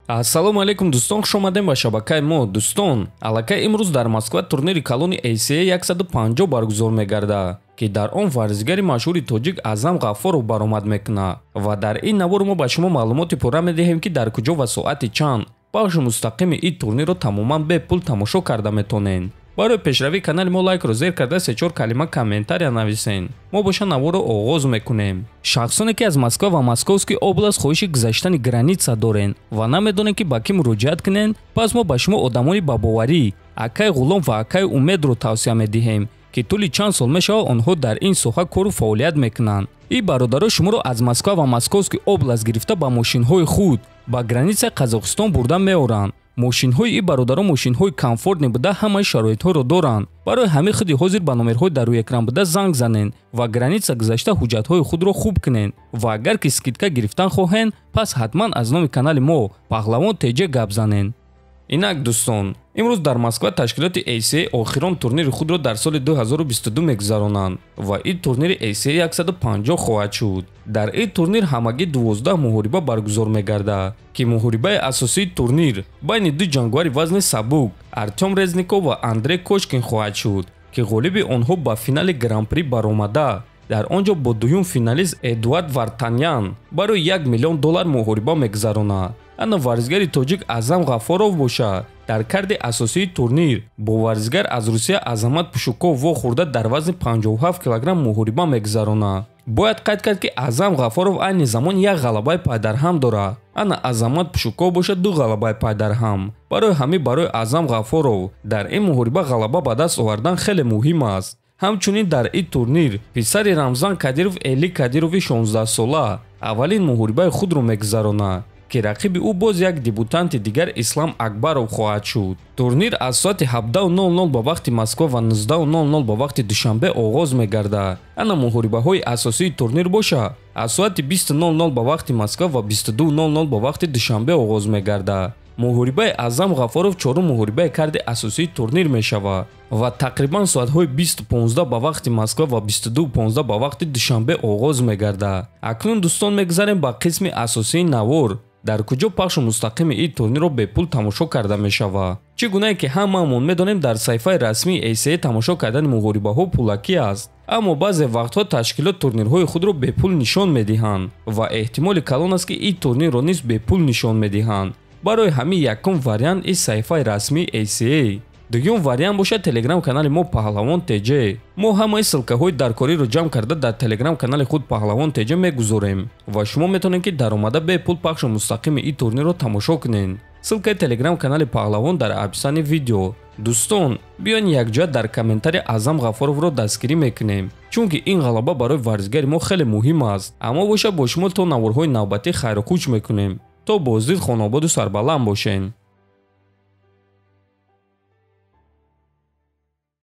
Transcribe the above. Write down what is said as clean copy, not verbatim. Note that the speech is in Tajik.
Ассалому алайкум дӯстон, хуш омадем ба шабакаи мо. Дӯстон, аллакай имрӯз дар Москва турнири калони ACA 150 баргузор мегардад, ки дар он варзишгари машҳури тоҷик Аъзам Ғаффоров баромад мекунад. Ва дар ин навор мо ба шумо маълумоти пурра медиҳем, ки дар куҷо ва соати чанд пахши мустақими ин турнирро тамоман бепул тамошо карда метонед. Барои пешравии канали мо лайкро зер карда се-чор калима комментария нависен. Мо боша наворро оғоз мекунем. Шахсоне ки аз Москва ва Московский област хоҳиши гузаштани граница дорен ва намедонед, ки ба кӣ муроҷиат кунен, пас мо ба шумо одамони бабоварӣ акай Ғулом ва акай Умедро тавсия медиҳем, ки тӯли чанд сол мешавад онҳо дар ин соҳа кору фаъолият мекунанд. Ин бародаро шуморо аз Москва ва Московский област гирифта ба мошинҳои худ ба границаи Қазоқистон бурда меоранд. Мошинҳои ин бародаро мошинҳои комфортный буда, ҳамаи шароитҳоро доранд. Барои ҳамин худи ҳозир ба номерҳои дар рӯи экран буда занг занед ва граница гузашта ҳуҷҷатҳои худро хуб кунед. Ва агар ки скидка гирифтан хоҳед, пас ҳатман аз номи канали мо Паҳлавон ТЖ гап занед. Инак дӯстон, имрӯз дар Москва ташкилоти ACA охирон турнири худро дар соли 2022 мегузаронанд ва ин турнири ACA 150 хоҳад шуд. Дар ин турнир ҳамагӣ 12 муҳориба баргузор мегардад, ки муҳорибаи асосии турнир байни ду ҷанговари вазни сабук Артём Резников ва Андрей Кошкин хоҳад шуд, ки ғолиби онҳо ба финали гран-при баромада дар он ҷо бо дуюм финалист Эдуард Вартанян барои 1 миллион доллар муҳориба мегузаронад. Ана варзишгари тоҷик Аъзам Ғаффоров боша дар карди асосии турнир бо варзишгар аз Русия Азамат Пушуков вохӯрда дар вазни 57 килограмм муҳориба мегузаронад. Бояд қайд кард, ки Аъзам Ғаффоров айни замон як ғалабаи пайдарҳам дорад, ана Азамат Пушуков бошад ду ғалабаи пайдарҳам. Барои ҳамин барои Аъзам Ғаффоров дар ин муҳориба ғалаба ба даст овардан хеле муҳим аст. Ҳамчунин дар ин турнир писари Рамзан Кадиров Эли Кадирови 16-сола аввалин муҳорибаи худро мегузаронад, ки рақиби ӯ боз як дебютанти дигар Ислам Акбаров хоҳад шуд. Турнир аз соати 17:00 ба вақти Москва ва 19:00 ба вақти Душанбе оғоз мегардад. Ана муҳорибаҳои асосии турнир боша аз соати 20:00 ба вақти Москва ва 22:00 ба вақти Душанбе оғоз мегардад. Муҳорибаи Аъзам Ғаффоров чорум муҳорибаи карди асосии турнир мешавад ва тақрибан соатҳои 20:15 ба вақти Москва ва 22:15 ба вақти Душанбе оғоз мегардад. Акнун дӯстон мегузарем ба қисми асосии навор, дар куҷо пахшу мустақими ин турнирро бепул тамошо карда мешавад. Чӣ гунае ки ҳамаамон медонем, дар саҳифаи расмии ACA тамошо кардани муҳорибаҳо пулакӣ аст, аммо баъзе вақтҳо ташкилот турнирҳои худро бепул нишон медиҳанд ва эҳтимоли калон аст, ки ин турнирро низ бепул нишон медиҳанд. Барои ҳамин якум вариант ин саҳифаи расмии ACA. Дуюм вариант бошад телеграм-канали мо Паҳлавон ТЖ. Мо ҳамаи ссылкаҳои даркориро ҷамъ карда дар телеграм-канали худ Паҳлавон ТЖ мегузорем ва шумо метавонед, ки даромада бепул пахшу мустақими ин турнирро тамошо кунед. Ссылкаи телеграм-канали Паҳлавон дар описании видео. Дӯстон, биён якҷоя дар комментария Аъзам Ғаффоровро дастгирӣ мекунем, чунки ин ғалаба барои варзишгари мо хеле муҳим аст. Аммо боша бо шумо то наворҳои навбатӣ хайру хуш мекунем. То боздид хонободу сарбаланд бошен.